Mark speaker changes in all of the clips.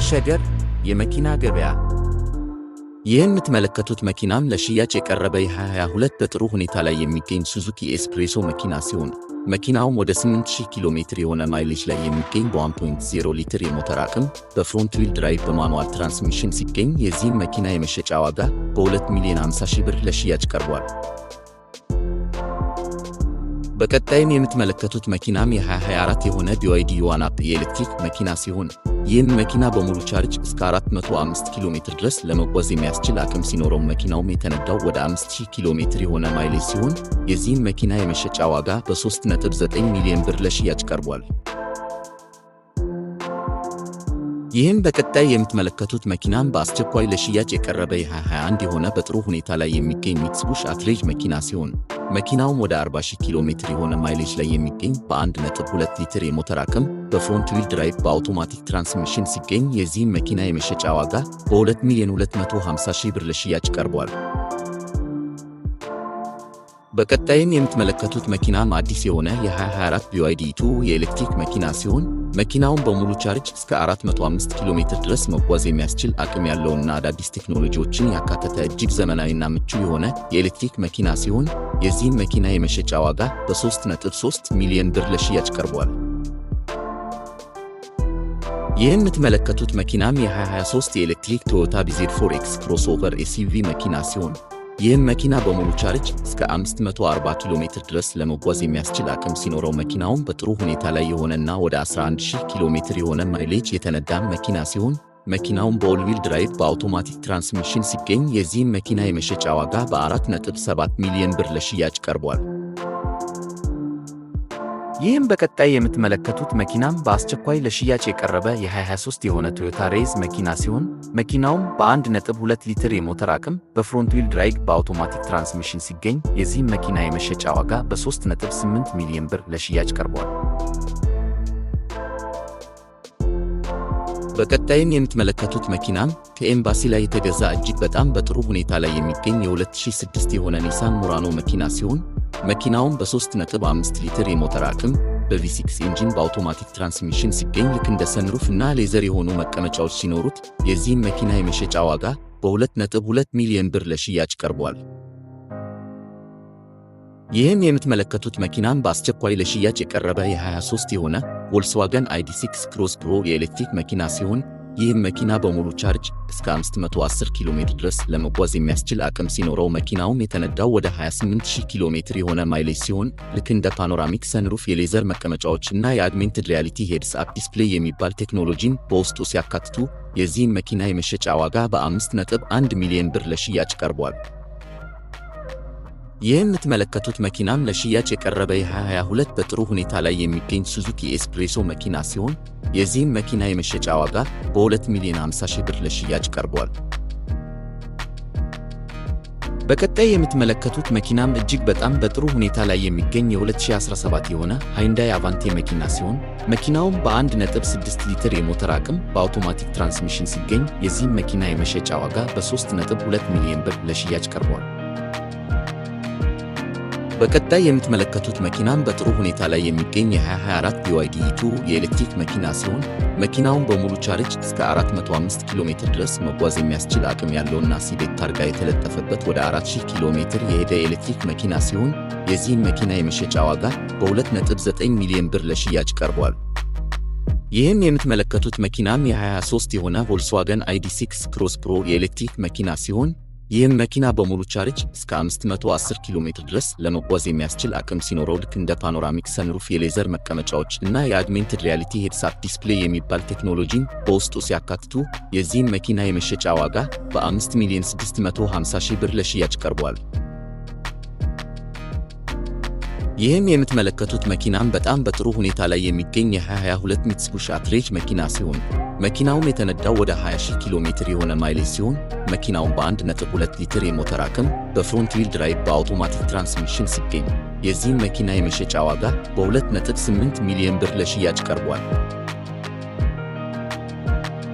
Speaker 1: ሸገር የመኪና ገበያ። ይህ የምትመለከቱት መኪናም ለሽያጭ የቀረበ የ2022 በጥሩ ሁኔታ ላይ የሚገኝ ሱዙኪ ኤስፕሬሶ መኪና ሲሆን፣ መኪናውም ወደ 8000 ኪሎ ሜትር የሆነ mileage ላይ የሚገኝ፣ በ1.0 ሊትር የሞተር አቅም፣ በ front wheel drive፣ በ manual transmission ሲገኝ፣ የዚህም መኪና የመሸጫ ዋጋ በ2 ሚሊዮን 50 ሺህ ብር ለሽያጭ ቀርቧል። በቀጣይም የምትመለከቱት መኪናም የ2024 የሆነ BYD Yuan Up የኤሌክትሪክ መኪና ሲሆን፣ ይህም መኪና በሙሉ ቻርጅ እስከ 405 ኪሎ ሜትር ድረስ ለመጓዝ የሚያስችል አቅም ሲኖረው፣ መኪናውም የተነዳው ወደ 5000 ኪሎ ሜትር የሆነ mileage ሲሆን፣ የዚህም መኪና የመሸጫ ዋጋ በ3.9 ሚሊዮን ብር ለሽያጭ ቀርቧል። ይህም በቀጣይ የምትመለከቱት መኪናም በአስቸኳይ ለሽያጭ የቀረበ የ2021 የሆነ በጥሩ ሁኔታ ላይ የሚገኝ ሚትሱቢሺ አትሬጅ መኪና ሲሆን፣ መኪናውም ወደ 40,000 ኪሎ ሜትር የሆነ mileage ላይ የሚገኝ፣ በ1.2 ሊትር የሞተር አቅም፣ በ front wheel drive፣ በ automatic transmission ሲገኝ፣ የዚህም መኪና የመሸጫ ዋጋ በ2 ሚሊዮን 250 ሺህ ብር ለሽያጭ ቀርቧል። በቀጣይም የምትመለከቱት መኪናም አዲስ የሆነ የ2024 BYD E2 የኤሌክትሪክ መኪና ሲሆን፣ መኪናውን በሙሉ ቻርጅ እስከ 405 ኪሎ ሜትር ድረስ መጓዝ የሚያስችል አቅም ያለውና አዳዲስ ቴክኖሎጂዎችን ያካተተ እጅግ ዘመናዊና ምቹ የሆነ የኤሌክትሪክ መኪና ሲሆን፣ የዚህም መኪና የመሸጫ ዋጋ በ3.3 ሚሊዮን ብር ለሽያጭ ቀርቧል። ይህ የምትመለከቱት መኪናም የ2023 የኤሌክትሪክ ቶዮታ bZ4X crossover SUV መኪና ሲሆን፣ ይህም መኪና በሙሉ ቻርጅ እስከ 540 ኪሎ ሜትር ድረስ ለመጓዝ የሚያስችል አቅም ሲኖረው፣ መኪናውም በጥሩ ሁኔታ ላይ የሆነና ወደ 11,000 ኪሎ ሜትር የሆነ mileage የተነዳ መኪና ሲሆን፣ መኪናውም በ all wheel drive፣ በ automatic transmission ሲገኝ፣ የዚህም መኪና የመሸጫ ዋጋ በ4.7 ሚሊዮን ብር ለሽያጭ ቀርቧል።
Speaker 2: ይህም በቀጣይ የምትመለከቱት መኪናም በአስቸኳይ ለሽያጭ የቀረበ የ2023 የሆነ ቶዮታ ሬዝ መኪና ሲሆን፣ መኪናውም በ1.2 ሊትር የሞተር አቅም፣ በ front wheel drive፣ በ automatic transmission ሲገኝ፣ የዚህም መኪና የመሸጫ ዋጋ በ3.8 ሚሊዮን ብር ለሽያጭ ቀርቧል።
Speaker 1: በቀጣይም የምትመለከቱት መኪናም ከኤምባሲ ላይ የተገዛ እጅግ በጣም በጥሩ ሁኔታ ላይ የሚገኝ የ2006 የሆነ ኒሳን ሙራኖ መኪና ሲሆን፣ መኪናውም በ3.5 ሊትር የሞተር አቅም፣ በ V6 engine፣ በ automatic transmission ሲገኝ፣ ልክ እንደ sunroof እና leather የሆኑ መቀመጫዎች ሲኖሩት፣ የዚህም መኪና የመሸጫ ዋጋ በ2.2 ሚሊዮን ብር ለሽያጭ ቀርቧል። ይህም የምትመለከቱት መኪናም በአስቸኳይ ለሽያጭ የቀረበ የ23 የሆነ ቮልስዋገን ID6 Crozz Pro የኤሌክትሪክ መኪና ሲሆን፣ ይህም መኪና በሙሉ ቻርጅ እስከ 510 ኪሎ ሜትር ድረስ ለመጓዝ የሚያስችል አቅም ሲኖረው፣ መኪናውም የተነዳው ወደ 28,000 ኪሎ ሜትር የሆነ mileage ሲሆን፣ ልክ እንደ panoramic sunroof፣ የ leather መቀመጫዎች እና የ augmented reality heads up display የሚባል ቴክኖሎጂን በውስጡ ሲያካትቱ፣ የዚህም መኪና የመሸጫ ዋጋ በ5.1 ሚሊዮን ብር ለሽያጭ ቀርቧል። ይህ የምትመለከቱት መኪናም ለሽያጭ የቀረበ የ2022 በጥሩ ሁኔታ ላይ የሚገኝ ሱዙኪ ኤስፕሬሶ መኪና ሲሆን፣ የዚህም መኪና የመሸጫ ዋጋ በ2 ሚሊዮን 50 ሺህ ብር ለሽያጭ ቀርቧል።
Speaker 2: በቀጣይ የምትመለከቱት መኪናም እጅግ በጣም በጥሩ ሁኔታ ላይ የሚገኝ የ2017 የሆነ ሃይንዳይ አቫንቴ መኪና ሲሆን፣ መኪናውም በ1.6 ሊትር የሞተር አቅም፣ በ automatic transmission ሲገኝ፣ የዚህም መኪና የመሸጫ ዋጋ በ3.2 ሚሊዮን ብር ለሽያጭ ቀርቧል።
Speaker 1: በቀጣይ የምትመለከቱት መኪናም በጥሩ ሁኔታ ላይ የሚገኝ የ2024 BYD E2 የኤሌክትሪክ መኪና ሲሆን፣ መኪናውን በሙሉ ቻርጅ እስከ 405 ኪሎ ሜትር ድረስ መጓዝ የሚያስችል አቅም ያለውና ሲቤት ታርጋ የተለጠፈበት ወደ 4000 ኪሎ ሜትር የሄደ የኤሌክትሪክ መኪና ሲሆን፣ የዚህም መኪና የመሸጫ ዋጋ በ2.9 ሚሊዮን ብር ለሽያጭ ቀርቧል። ይህም የምትመለከቱት መኪናም የ23 የሆነ ቮልስዋገን ID6 Crozz Pro የኤሌክትሪክ መኪና ሲሆን፣ ይህም መኪና በሙሉ ቻርጅ እስከ 510 ኪሎ ሜትር ድረስ ለመጓዝ የሚያስችል አቅም ሲኖረው፣ ልክ እንደ panoramic sunroof፣ የ leather መቀመጫዎች እና የ augmented reality heads up display የሚባል ቴክኖሎጂን በውስጡ ሲያካትቱ፣ የዚህም መኪና የመሸጫ ዋጋ በ5 ሚሊዮን 650 ሺህ ብር ለሽያጭ ቀርቧል። ይህም የምትመለከቱት መኪናም በጣም በጥሩ ሁኔታ ላይ የሚገኝ የ2022 ሚትሱቢሺ አትሬጅ መኪና ሲሆን፣ መኪናውም የተነዳው ወደ 20,000 ኪሎ ሜትር የሆነ mileage ሲሆን፣ መኪናውም በ1.2 ሊትር የሞተር አቅም፣ በ front wheel drive፣ በ automatic transmission ሲገኝ፣ የዚህም መኪና የመሸጫ ዋጋ በ2.8 ሚሊዮን ብር ለሽያጭ ቀርቧል።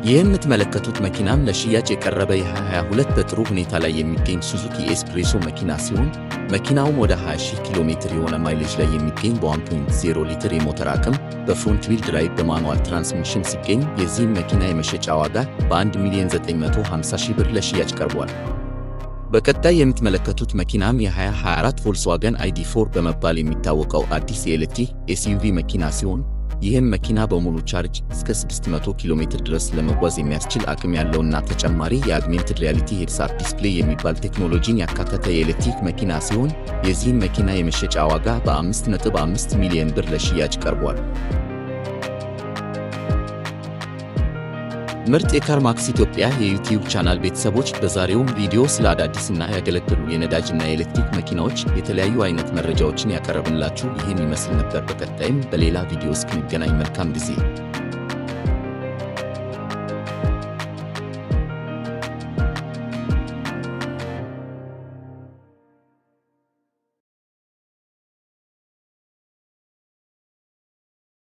Speaker 1: ይህ የምትመለከቱት መኪናም ለሽያጭ የቀረበ የ2022 በጥሩ ሁኔታ ላይ የሚገኝ ሱዙኪ ኤስፕሬሶ መኪና ሲሆን፣ መኪናውም ወደ 20,000 ኪሎ ሜትር የሆነ mileage ላይ የሚገኝ፣ በ1.0 ሊትር የሞተር አቅም፣ በ front wheel drive፣ በ manual transmission ሲገኝ፣ የዚህም መኪና የመሸጫ ዋጋ በ1 ሚሊዮን 950 ሺህ ብር ለሽያጭ ቀርቧል። በቀጣይ የምትመለከቱት መኪናም የ2024 ቮልስዋገን ID4 በመባል የሚታወቀው አዲስ የኤሌክትሪክ SUV መኪና ሲሆን፣ ይህም መኪና በሙሉ ቻርጅ እስከ 600 ኪሎ ሜትር ድረስ ለመጓዝ የሚያስችል አቅም ያለውና ተጨማሪ የ augmented reality heads-up display የሚባል ቴክኖሎጂን ያካተተ የኤሌክትሪክ መኪና ሲሆን፣ የዚህም መኪና የመሸጫ ዋጋ በ5.5 ሚሊዮን ብር ለሽያጭ ቀርቧል። ምርጥ የካርማክስ ኢትዮጵያ የዩቲዩብ ቻናል ቤተሰቦች፣ በዛሬውም ቪዲዮ ስለ አዳዲስና ያገለገሉ የነዳጅና የኤሌክትሪክ መኪናዎች የተለያዩ አይነት መረጃዎችን ያቀረብንላችሁ ይህን ይመስል ነበር። በቀጣይም በሌላ ቪዲዮ እስክንገናኝ መልካም ጊዜ።